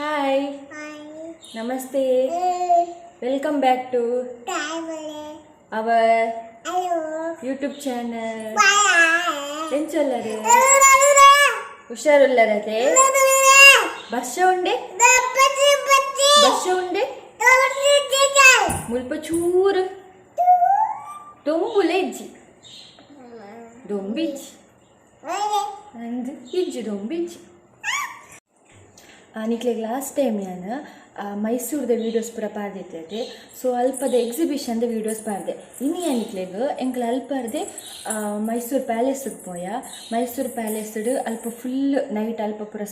Hi. Namaste. Welcome back to our YouTube channel. ಎಂಚೊಲ್ಲರು? ಹುಷಾರುಲ್ಲರತೆ? ವರ್ಷ ಉಂಡೆ, ವರ್ಷ ಉಂಡೆ. ಮುಲ್ಪ ಚೂರು ದೊಂಬುಲೆ ಇಜ್ಜಿ, ದೊಂಬಿಜ್ಜಿ ಅಂದ್ ಇಜ್ಜಿ, ದೊಂಬಿಜ್ಜಿ. ನಿಕ್ಲೆಗ್ ಲಾಸ್ಟ್ ಟೈಮ್ ಯಾನ್ ಮೈಸೂರ್ದ ವೀಡಿಯೋಸ್ ಪೂರ ಪಾಡ್ದಿತ್ತೈತೆ. ಸೊ ಅಲ್ಪದ ಎಕ್ಸಿಬಿಷನ್ದ ವೀಡಿಯೋಸ್ ಪಾಡ್ದೆ. ಇನಿ ನಿಕ್ಲೆಗ್ ಎಂಕ್ಲ ಅಲ್ಪರ್ದೆ ಮೈಸೂರು ಪ್ಯಾಲೇಸ್ಗೆ ಪೋಯ. ಮೈಸೂರು ಪ್ಯಾಲೇಸ್ಡ್ ಅಲ್ಪ ಫುಲ್ ನೈಟ್ ಅಲ್ಪ ಪೂರ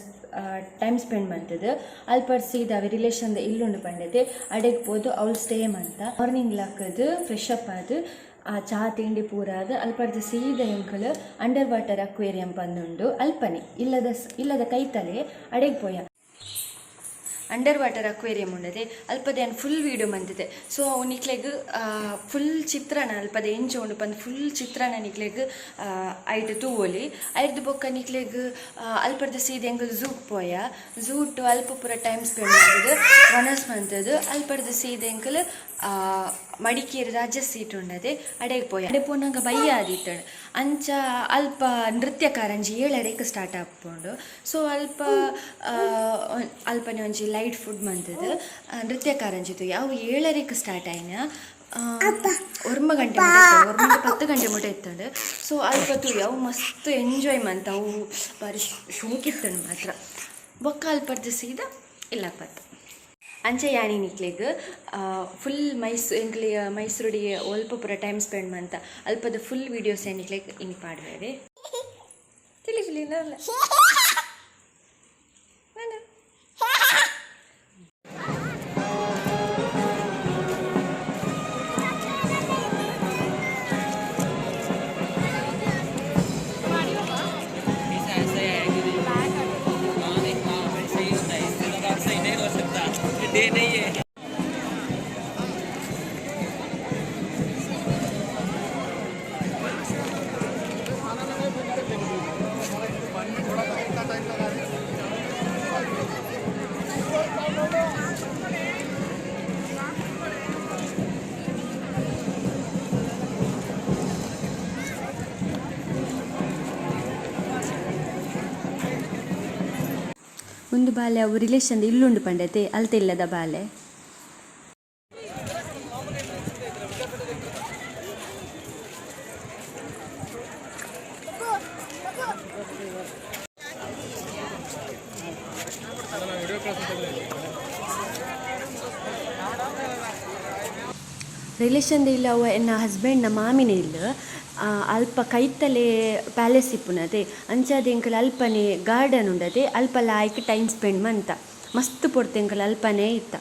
ಟೈಮ್ ಸ್ಪೆಂಡ್ ಮಂತುದು, ಅಲ್ಪ ಸೀದಾ ರಿಲೇಷನ್ ಇಲ್ಲುಂಡು ಪಂಡತೆ, ಅಡೆಗ್ ಪೋದು ಅವ್ಲು ಸ್ಟೇ ಮಂತ, ಮಾರ್ನಿಂಗ್ ಲಾಕದು ಫ್ರೆಶ್ ಅಪ್ ಆದ್, ಆ ಚಾ ತಿಂಡಿ ಪೂರ ಆದ್, ಅಲ್ಪರ್ದ್ ಸೀದಾ ಎಂಕುಲು ಅಂಡರ್ ವಾಟರ್ ಅಕ್ವೇರಿಯಂ ಪಂದುಂಡು ಅಲ್ಪನೆ ಇಲ್ಲದ ಇಲ್ಲದ ಕೈತಲೆ, ಅಡೆಗ್ ಪೋಯ. ಅಂಡರ್ ವಾಟರ್ ಅಕ್ವೇರಿಯಂ ಉಂಡದೆ, ಅಲ್ಪದ ಯಾನ್ ಫುಲ್ ವೀಡಿಯೋ ಮಂತಿದೆ. ಸೊ ಅವು ನಿಕ್ಲೆಗ್ ಫುಲ್ ಚಿತ್ರಣ, ಅಲ್ಪದ ಎಂಚ ಉಂಡು ಪಂದ್ ಫುಲ್ ಚಿತ್ರಣ ನಿಕ್ಲೆಗ್ ಐಟ್ ತೂವೊಲಿ. ಐರ್ದ್ ಬೊಕ್ಕ ನಿಕ್ಲೆಗ್ ಅಲ್ಪರ್ದ್ ಸೀದಾ ಎಂಕುಲು ಝೂಕ್ ಪೋಯ. ಝೂಟ್ ಅಲ್ಪ ಪೂರ ಟೈಮ್ ಸ್ಪೆಂಡ್ ಮಂತುದು, ವನಸ್ ಮಂತುದು, ಅಲ್ಪರ್ದ್ ಸೀದಾ ಎಂಕುಲು ಮಡಿಕೇರಿ ರಾಜ ಸೀಟ್ ಉಂಡದೆ, ಅಡೆಗ್ ಪೋಯ. ಅಡೆ ಪೋನಗ ಬಯ್ಯ ಆದಿತ್ತಂಡ್. ಅಂಚ ಅಲ್ಪ ನೃತ್ಯ ಕಾರಂಜಿ 7:30ಕ್ ಸ್ಟಾರ್ಟ್ ಆಪುಂಡು. ಸೊ ಅಲ್ಪ ಅಲ್ಪನೆ ಒಂಜಿ ಲೈಟ್ ಫುಡ್ ಮಂತುದು ನೃತ್ಯ ಕಾರಂಜಿ ತೂಯ. ಅವು 7:30ಕ್ ಸ್ಟಾರ್ಟ್ ಆಯಿನ 9 ಗಂಟೆ ಮುಟ ಇತ್ತಂಡ್, 9 10 ಗಂಟೆ ಮುಟ ಇತ್ತಂಡ್. ಸೊ ಅಲ್ಪ ತೂಯ, ಅವು ಮಸ್ತ್ ಎಂಜಾಯ್ ಮಂತ. ಅವು ಬಾರಿ ಶೋಕಿತ್ತಂಡ್ ಮಾತ್ರ. ಬೊಕ್ಕ ಅಲ್ಪರ್ದ್ ಸೀದಾ ಇಲ್ಲಗ್ ಬತ್ತ. ಅಂಚ ಯಾನಿ ನಿಕ್ಲೆಗ್ ಫುಲ್ ಎಂಕ್ಲೆ ಮೈಸೂರುಡಿ ಒಲ್ಪ ಪೂರ ಟೈಮ್ ಸ್ಪೆಂಡ್ ಮಂತ, ಅಲ್ಪದ ಫುಲ್ ವೀಡಿಯೋಸ್ ನಿಕ್ಲೆಗ್ ಇನಿ ಪಾಡ್ವೇವೆ. ತಿಳಿ ತಿಳಿ ನಲ್ಲ. ऐसा ऐसा ही आएगी। हाँ, नहीं, हाँ, वैसे ही होता है। इससे ज़्यादा और सही नहीं हो सकता। डे नहीं है। ಒಂದು ಬಾಲೆ ಅವು ರಿಲೇಷನ್ ಇಲ್ಲುಂಡು ಪಂಡತೆ, ಅಲ್ತ ಇಲ್ಲದ ಬಾಲೆ. ರಿಲೇಷನ್ ಇಲ್ಲ, ಅವ ಎನ್ನ ಹಸ್ಬೆಂಡ್ನ ಮಾಮಿನ ಇಲ್ಲ. ಅಲ್ಪ ಕೈತಲೆ ಪ್ಯಾಲೇಸ್ ಇಪ್ಪುನತೆ. ಅಂಚಾದ್ ಎಂಕುಲು ಅಲ್ಪನೆ ಗಾರ್ಡನ್ ಉಂಡತೆ, ಅಲ್ಪ ಲಾಯ್ಕ್ ಟೈಮ್ ಸ್ಪೆಂಡ್ ಮಂತ. ಮಸ್ತ್ ಪೊರ್ತು ಎಂಕುಲು ಅಲ್ಪನೆ ಇತ್ತ.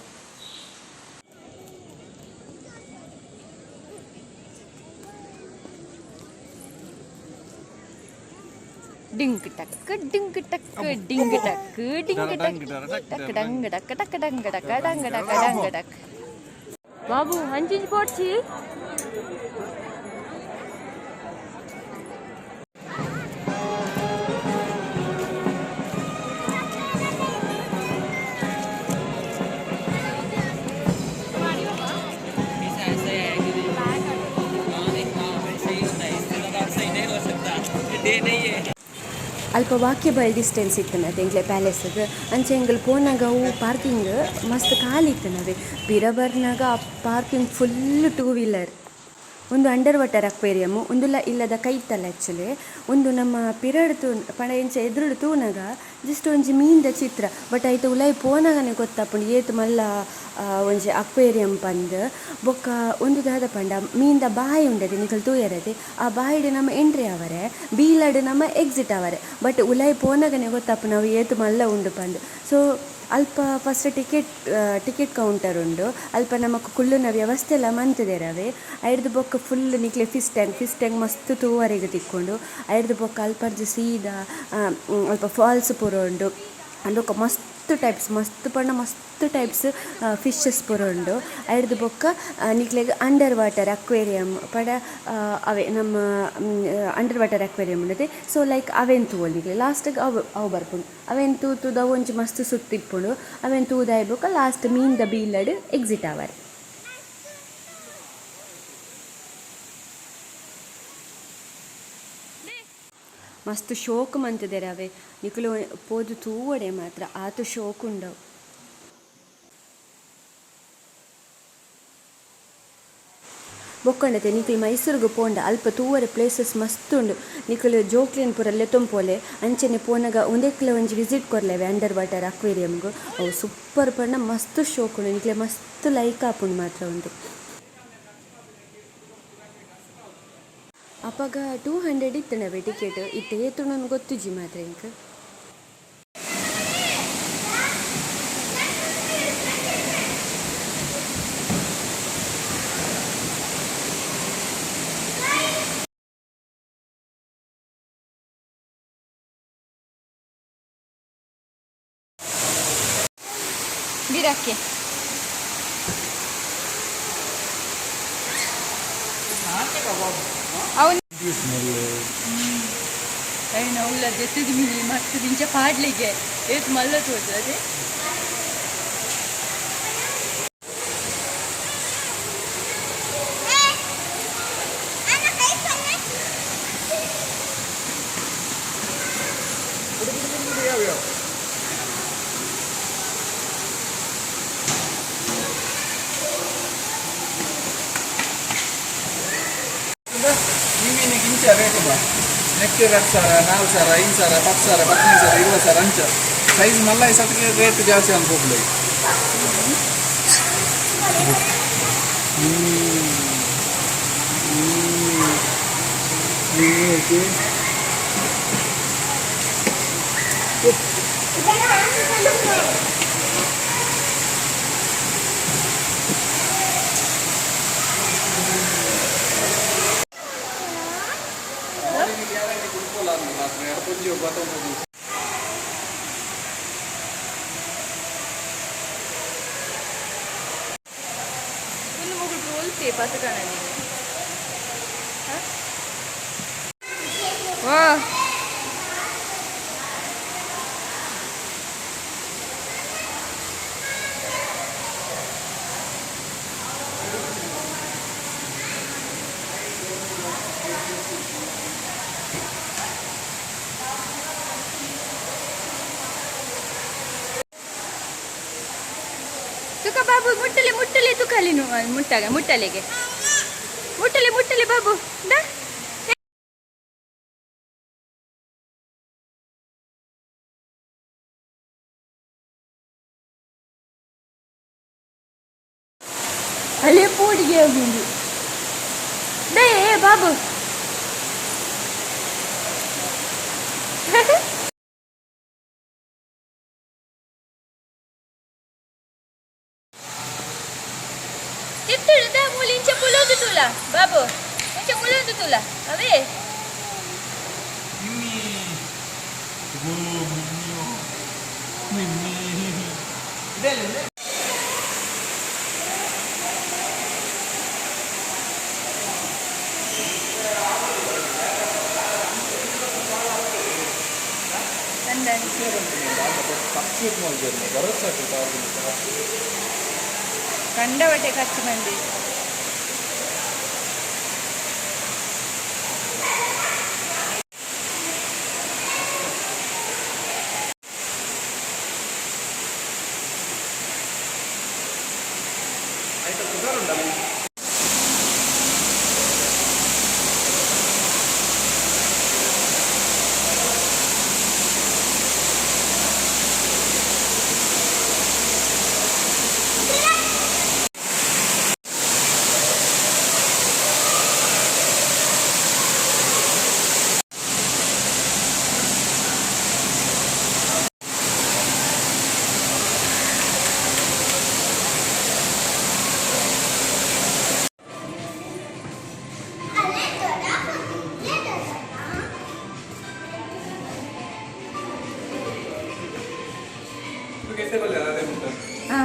ಡಿಂಕ್ ಟಕ್ ಡಿಂಕ್ ಟಕ್ ಡಿಂಗ್ ಟಕ್ ಡಿಂಗ್ ಟಕ್ ಟಕ್ ಡಂಗ್ ಡಕ್ ಟಕ್ ಡಂಗ್ ಡಕ ಡಂಗ್ ಡಕ ಡಂಗ್ ಡಕ್. ಬಾಬು, ಅಂಚಿಂಚಿ ಪೋಡ್ಚಿ. ऐसा ऐसा ही आएगी। हाँ, नहीं, हाँ, वैसे ही होता है। इससे ज़्यादा और सही नहीं हो सकता। डे नहीं है। ಅಲ್ಪ ವಾಕ್ಯಬಲ್ ಡಿಸ್ಟೆನ್ಸ್ ಇತ್ತನತೆ ಎಂಕ್ಲೆ ಪ್ಯಾಲೇಸ್ಗ್. ಅಂಚ ಎಂಕುಲು ಪೋನಗ ಅವು ಪಾರ್ಕಿಂಗ್ ಮಸ್ತ್ ಖಾಲಿ ಇತ್ತನವೆ. ಪಿರ ಬರ್ನಾಗ ಆ ಪಾರ್ಕಿಂಗ್ ಫುಲ್ ಟೂ ವೀಲರ್. ಒಂದು ಅಂಡರ್ ವಾಟರ್ ಅಕ್ವೇರಿಯಮ್ ಉಂದುಲ ಇಲ್ಲದ ಕೈತಲ್. ಆ್ಯಕ್ಚುಲಿ ಉಂದು ನಮ್ಮ ಪಿರಡ್ ತೂ ಪಂಡ ಇಂಚ ಎದುರುಡು ತೂನಗ ಜಸ್ಟ್ ಒಂಜಿ ಮೀನ್ದ ಚಿತ್ರ. ಬಟ್ ಐತ ಉಲಾಯಿ ಪೋನಗನೆ ಗೊತ್ತಾಪುಂಡು ಏತ್ ಮಲ್ಲ ಒಂಜಿ ಅಕ್ವೇರಿಯಂ ಪಂದ್. ಬೊಕ್ಕ ಉಂದು ದಾದ ಪಂಡ ಮೀನ್ದ ಬಾಯಿ ಉಂಡತೆ, ನಿಕುಲು ತೂಯರತೆ. ಆ ಬಾಯಿಡ್ ನಮ ಎಂಟ್ರಿ ಆವರೆ, ಬೀಲಡ್ ನಮ ಎಕ್ಸಿಟ್ ಆವರೆ. ಬಟ್ ಉಲಾಯಿ ಪೋನಗನೆ ಗೊತ್ತಾಪುಂಡು ಅವು ಏತ್ ಮಲ್ಲ ಉಂಡು ಪಂದ್. ಸೊ ಅಲ್ಪ ಫಸ್ಟ್ ಟಿಕೆಟ್ ಟಿಕೆಟ್ ಕೌಂಟರ್ ಉಂಡು. ಅಲ್ಪ ನಮಕ್ ಕುಲ್ಲುನ ವ್ಯವಸ್ಥೆ ಎಲ್ಲ ಮಂತುದೆರ್ ಅವೆ. ಐರ್ದ್ ಬೊಕ್ಕ ಫುಲ್ ನಿಕ್ಲೆ ಫಿಶ್ ಟ್ಯಾಂಕ್, ಫಿಶ್ ಟ್ಯಾಂಕ್ ಮಸ್ತ್ ತೂವರೆಗ್ ತಿಕ್ಕುಂಡು. ಐರ್ದ್ ಬೊಕ್ಕ ಅಲ್ಪರ್ದ್ ಸೀದಾ ಅಲ್ಪ ಫಾಲ್ಸ್ ಪೂರ ಉಂಡು. ಅಂದ್ ಬೊಕ್ಕ ಮಸ್ತ್ ಮಸ್ತ್ ಟೈಪ್ಸ್, ಮಸ್ತ್ ಪಂಡ ಮಸ್ತ್ ಟೈಪ್ಸ್ ಫಿಶಸ್ ಪೂರ ಉಂಡು. ಐಡ್ದ್ ಬೊಕ್ಕ ನಿಕ್ಲೆಗ್ ಅಂಡರ್ ವಾಟರ್ ಅಕ್ವೇರಿಯಂ ಪಂಡ ಅವೆ ನಮ್ಮ ಅಂಡರ್ ವಾಟರ್ ಅಕ್ವೇರಿಯಂ ಉಂಡತೆ. ಸೊ ಲೈಕ್ ಅವೆನ್ ತೂವೊಲಿ ನಿಕ್ಲೆ. ಲಾಸ್ಟ್ಗ್ ಅವು ಅವು ಬರ್ಪುಂಡು. ಅವೆನ್ ತೂತುದು ಅವು ಒಂಜಿ ಮಸ್ತ್ ಸುತ್ತು ಇಪ್ಪುಂಡು. ಅವೆನ್ ತೂದಾಯಿ ಬೊಕ್ಕ ಲಾಸ್ಟ್ ಮೀನ್ದ ಬೀಲಡ್ ಎಕ್ಸಿಟ್ ಆವರೆ. ಮಸ್ತ್ ಶೋಕ್ ಮಂತುದೆರ್ ಅವೆ. ನಿಕುಲು ಪೋದು ತೂವೊಡೆ ಮಾತ್ರ, ಆತ್ ಶೋಕ್ ಉಂಡು. ಬೊಕ್ಕಂಡತೆ ನಿಕುಲು ಮೈಸೂರುಗು ಪೋಂಡ ಅಲ್ಪ ತೂವರೆ ಪ್ಲೇಸಸ್ ಮಸ್ತ್ ಉಂಡು. ನಿಕುಲು ಜೋಕ್ಲೆನ್ ಪೂರ ಲೆತ್ತೊಂಪೋಲೆ. ಅಂಚನೆ ಪೋನಗ ಉಂದೆಕ್ಲ ಒಂಜಿ ವಿಸಿಟ್ ಕೊರ್ಲೆವೆ ಅಂಡರ್ ವಾಟರ್ ಅಕ್ವೇರಿಯಂಗ್. ಅವು ಸೂಪರ್ ಪಂಡ ಮಸ್ತ್ ಶೋಕ್ ಉಂಡು. ನಿಕ್ಲೆ ಮಸ್ತ್ ಲೈಕ್ ಆಪುಂಡು ಮಾತ್ರ ಉಂದು. ಅಪಗ 200 ಇತ್ತುಂಡವೆ ಟಿಕೆಟ್. ಇತ್ತೆ ಏತುಂಡು ಗೊತ್ತುಜಿ ಮಾತ್ರ ಎಂಕ್. ಬಿರಕ್ಕೆ. ಅವನು ಐನ ಉಲ್ಲ ದೆತ್ತದ ಮಿನಿ ಮಸ್ತ್ ದಿಂಚ ಪಾಡ್ಲಿಗೆ ಏತ್ ಮಲ್ಲ ತೋಜು ಅದೇ. ಈ ಮೀನಿಗೆ ಇಂಚ ರೇಟ್ ಬಾ ನೆಕ್ಕೆ 2000, 4000, 5000, 10,000, 15,000, 20,000 ಅಂಚ. ಸೈಜ್ ಮಲ್ಲ ಸತ್ತಿಗೆ ರೇಟ್ ಜಾಸ್ತಿ ಅನ್ಕೋಪ್ಲೆ. ಒಂದು ಮುಗುಳು ರೋಲ್ತೆ ಪತಕಣ ನೀನು. ವಾ, ತುಕ ಬಾಬು, ಮುಟ್ಟಲೆ ಮುಟ್ಟಲೆ ತುಕಲಿನು ಮುಟ್ಟಾಗ ಮುಟ್ಟಲೆಗೆ ಮುಟ್ಟಲೆ ಮುಟ್ಟಲೆ ಬಾಬು ದಾ. ಅಲ್ಲೇ ಪೋಡಿಗೆ ಹೋಗಿ ದೇ ಬಾಬು. ತಿತ್ತುಳು ದಾ ಮೂಲಿ ಇಂಚ ಮುಲೊಂದು ತುಲ ಬಾಬು, ಇಂಚ ಮುಲೊಂದು ತುಲ ಅವೇ. ಕಂಡವಟೆ ಖರ್ಚು ಮಂದಿ.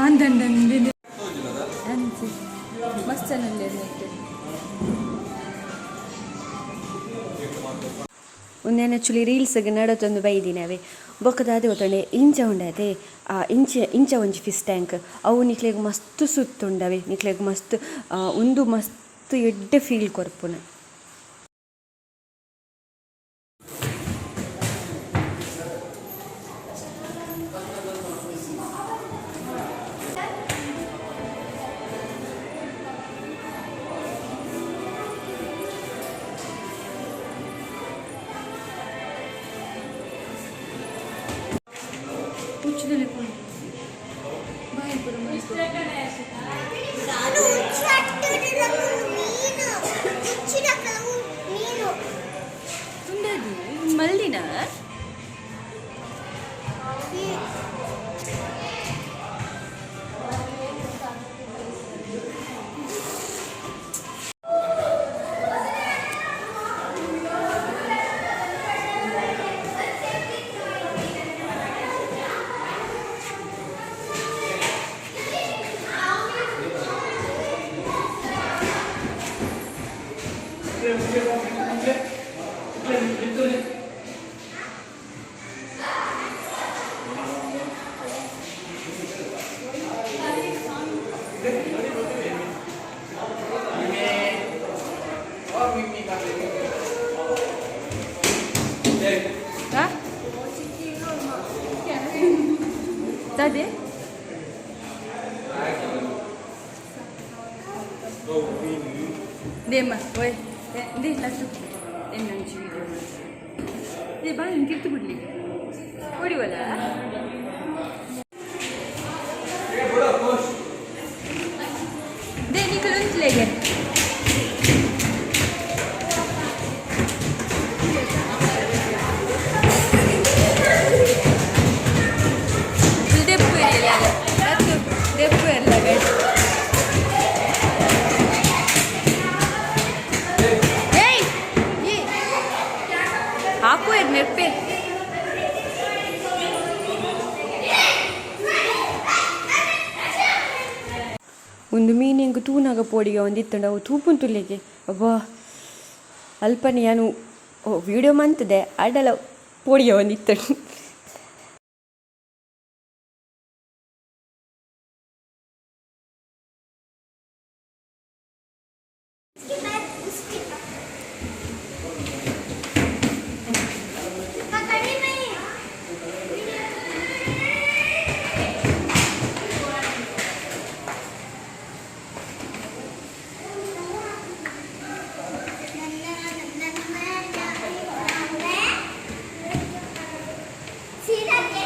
ಅಂದಂಡ ಅಂಚಿ ಮಸ್ತ್ ನೆಟ್. ಒಂದೇನು ಆ್ಯಕ್ಚುಲಿ ರೀಲ್ಸ್ಗೆ ನಡತೊಂದು ಬೈದಿನವೆ. ಬೊಕ್ಕದ ಅದೇ ಗೊತ್ತುಂಡೆ ಇಂಚ ಉಂಡತೆ, ಆ ಇಂಚ ಇಂಚ ಒಂಜಿ ಫಿಶ್ ಟ್ಯಾಂಕ್. ಅವು ನಿಕ್ಲೆಗ್ ಮಸ್ತ್ ಸುತ್ತುಂಡವೆ, ನಿಕ್ಲೆಗ್ ಮಸ್ತ್ ಉಂದು ಮಸ್ತ್ ಎಡ್ಡೆ ಫೀಲ್ ಕೊರ್ಪುನ. ಹುಚ್ಚದಲ್ಲಿ ಬಾಯಿ ಪೂರ. ನಾನು ಮೀನು ಉಚ್ಚಿನ ಕೆಲವು ಮೀನು. ತುಂಡದು ಮಲ್ದಿನ. ತದೆ. ದೇಮ್ಮ ಓಯ್ they ಲಟ್ಟು ಎನ್ನಂಚಿ ವಿಡಿಯೋ. They ಬಾ, ನಿನ್ ತಿರ್ತು ಬಿಡ್ಲಿ ಹೊಡಿವಲ್ಲ. They ನಿಕಲ್ ಉಂಚ್ಲೆಗೆ. ದೆಪ್ಪು ಇರಲಿಲ್ಲ ಲತ್ತು, ದೆಪ್ಪು ಇರಲ್ಲ ಗೈಸ್. ಏಯ್ ಏ ಹಾಕು ನೆರ್ಪೆ. ಒಂದು ಮೀನಿಂಗ್ ತೂನಾಗ ಪೋಡಿಗೆ ಒಂದಿತ್ತುಂಡ, ಅವು ತೂಪುಂತುಲ್ಲಿಗೆ. ಅಬ್ಬಾ, ಅಲ್ಪನೆ ಯಾನು ಓ ವೀಡಿಯೋ ಮಂತದೆ ಅಡಲ ಪೋಡಿಗೆ ಒಂದಿತ್ತು. उसके बाद उसके पकड़ी में. सीधा ಇತ್ತು.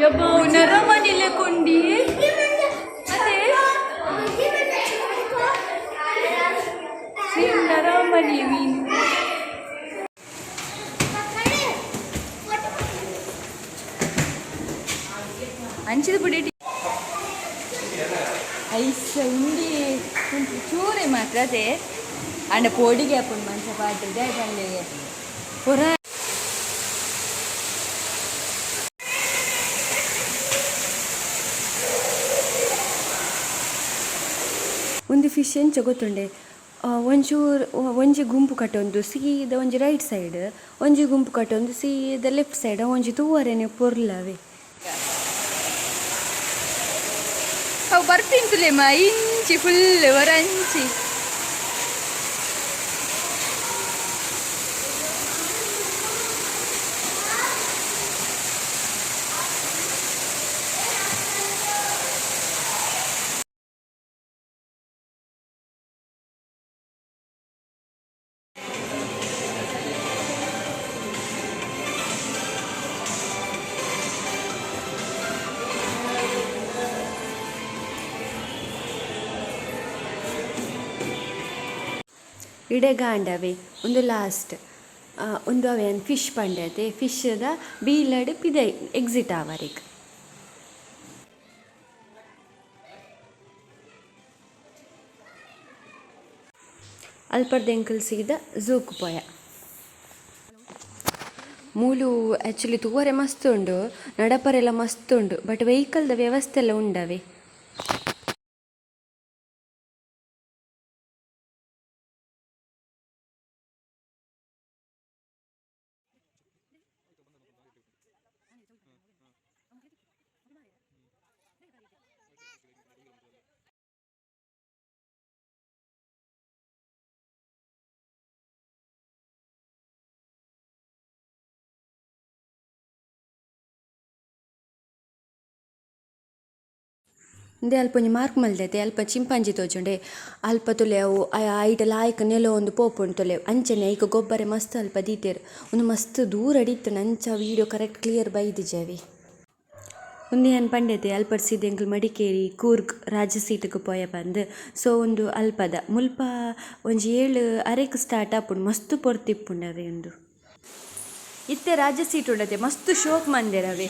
ಯಬ್ಬ, ನರಮನಿಲೆ ಕೊಂಡಿ ಅದೇ ಸೇಮ್ ನರಮನಿ ಮೀನು. ಅಂಚಿದ ಪುಡಿ ಐಸ ಉಂಡಿ ಚೂರೆ ಮಾತ್ರ ಅದೇ ಅಂಡ ಪೋಡಿಗೆ ಹಾಕೊಂಡು ಮನ್ಸ ಪಾತ್ರೆ ಜಯ ಪಂಡಿಗೆ ಪುರ. ಒಂದು ಫಿಶ್ ಎಂಚ ಗೊತ್ತುಂಡೆ, ಒಂಚೂರು ಒಂಜಿ ಗುಂಪು ಕಟ್ಟೊಂದು ಸೀದ ಒಂಜಿ ರೈಟ್ ಸೈಡ್, ಒಂಜಿ ಗುಂಪು ಕಟ್ಟೊಂದು ಸೀದ ಲೆಫ್ಟ್ ಸೈಡ್, ಒಂಜಿ ತೂವರೆನೆ ಪೊರ್ಲವೆ. ಅವು ಬರ್ತಿಂತುಲೇಮ ಇಂಚಿ ಫುಲ್ ಒರಂಚಿ. ಇಡೆಗಾಂಡವೆ ಉಂದು ಲಾಸ್ಟ್. ಉಂದು ಅವೆ ಫಿಶ್ ಪಂಡೆ ಫಿಶ್ದ ಬೀಲಡ್ ಪಿದೈ ಎಕ್ಸಿಟ್ ಆವರೆಗ್. ಅಲ್ಪರ್ದ್ ಎಂಕುಲು ಸೀದಾ ಝೂಕ್ ಪೋಯ. ಮೂಲು ಆಕ್ಚುಲಿ ತೂವರೆ ಮಸ್ತ್ ಉಂಡು, ನಡಪರೆಲ ಮಸ್ತ್ ಉಂಡು, ಬಟ್ ವೆಹಿಕಲ್ದ ವ್ಯವಸ್ಥೆ ಎಲ್ಲ ಉಂಡವೆ. ಇಂದೆ ಅಲ್ಪ ಒಂಜಿ ಮಾರ್ಕ್ ಮಲ್ದೆತೆ, ಅಲ್ಪ ಚಿಂಪಾಂಜಿ ತೋಜುಂಡೆ. ಅಲ್ಪ ತೂಲೆ ಅವು ಐಟ್ ಲಾಯ್ಕ್ ನೆಲೊಂದು ಪೋಪುಂಡು ತೂಲೆ. ಅಂಚನೆ ಐಕ್ ಗೊಬ್ಬರ ಮಸ್ತ್ ಅಲ್ಪ ದೀತೆರ್. ಉಂದು ಮಸ್ತ್ ದೂರಡ್ ಇತ್ತ್ಂಡ್, ಅಂಚ ವೀಡಿಯೋ ಕರೆಕ್ಟ್ ಕ್ಲಿಯರ್ ಬೈದಿಜಿ. ಉಂದು ಯಾನ್ ಪಂಡೆತೆ ಅಲ್ಪಡ್ ಸೀದ ಎಂಕುಲು ಮಡಿಕೇರಿ ಕೂರ್ಗ್ ರಾಜ ಸೀಟ್ಗ್ ಪೋಯ ಪಂದ್. ಸೊ ಉಂದು ಅಲ್ಪದ ಮುಲ್ಪ ಒಂಜಿ ಏಳ್ ಅರೆಕ್ ಸ್ಟಾರ್ಟ್ ಆಪುಂಡು, ಮಸ್ತ್ ಪೊರ್ತು ಇಪ್ಪುಂಡು ಅವೇ ಉಂದು. ಇತ್ತೆ ರಾಜ ಸೀಟ್ ಉಂಡತೆ, ಮಸ್ತ್ ಶೋಕ್ ಮಂದೆರ್ ಅವೇ.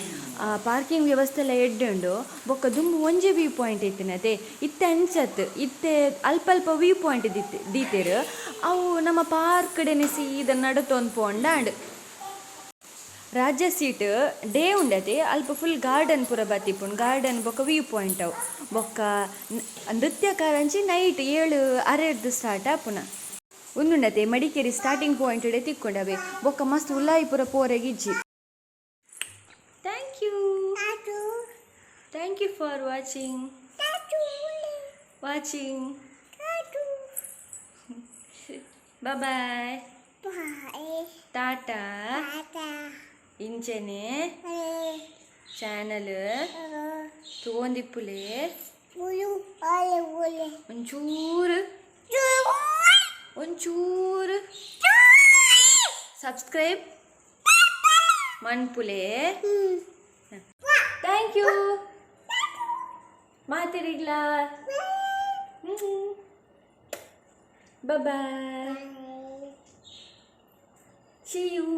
ಪಾರ್ಕಿಂಗ್ ವ್ಯವಸ್ಥೆ ಎಲ್ಲ ಎಡ್ಡೆ ಉಂಡು. ಬೊಕ್ಕ ದುಂಬು ಒಂಜಿ ವ್ಯೂ ಪಾಯಿಂಟ್ ಇತ್ತಿನತೆ, ಇತ್ತೆ ಅಂಚತ್. ಇತ್ತೆ ಅಲ್ಪ ಅಲ್ಪ ವ್ಯೂ ಪಾಯಿಂಟ್ ದೀತೆರ್. ಅವು ನಮ್ಮ ಪಾರ್ಕ್ ಕಡೆನೆ ಸೀದಾ ನಡತೊಂದು ಪೋಂಡಾಂಡ್. ರಾಜ ಸೀಟ್ ಡೇ ಉಂಡತೆ, ಅಲ್ಪ ಫುಲ್ ಗಾರ್ಡನ್ ಪೂರ ಬತ್ತಿಪ್ಪುಂಡು, ಗಾರ್ಡನ್ ಬೊಕ್ಕ ವ್ಯೂ ಪಾಯಿಂಟ್ ಅವು. ಬೊಕ್ಕ ನೃತ್ಯ ಕಾರಂಜಿ ನೈಟ್ 7:30ರ್ದ್ ಸ್ಟಾರ್ಟ್ ಆಪುನ. ಉಂದುಂಡತೆ ಮಡಿಕೇರಿ ಸ್ಟಾರ್ಟಿಂಗ್ ಪಾಯಿಂಟ್ ಇಡೆ ತಿಕ್ಕೊಂಡವೆ. ಬೊಕ್ಕ ಮಸ್ತ್ ಉಲಾಯಿ ಪೂರ ಪೋರೆಗಿಜ್ಜಿ. Thank you, thank you for watching watching. Bye. Tata. ಇಂಚನೆ ಚಾನಲ್ ತೂವೊಂದಿಪ್ಪುಲೆ. ಒಂಚೂರು ಒಂಚೂರು ಸಬ್ಸ್ಕ್ರೈಬ್ ಮನ್ಪುಲೆ. Thank you ಮಾತೆರಿಗ್ಲಾ. Bye, see you.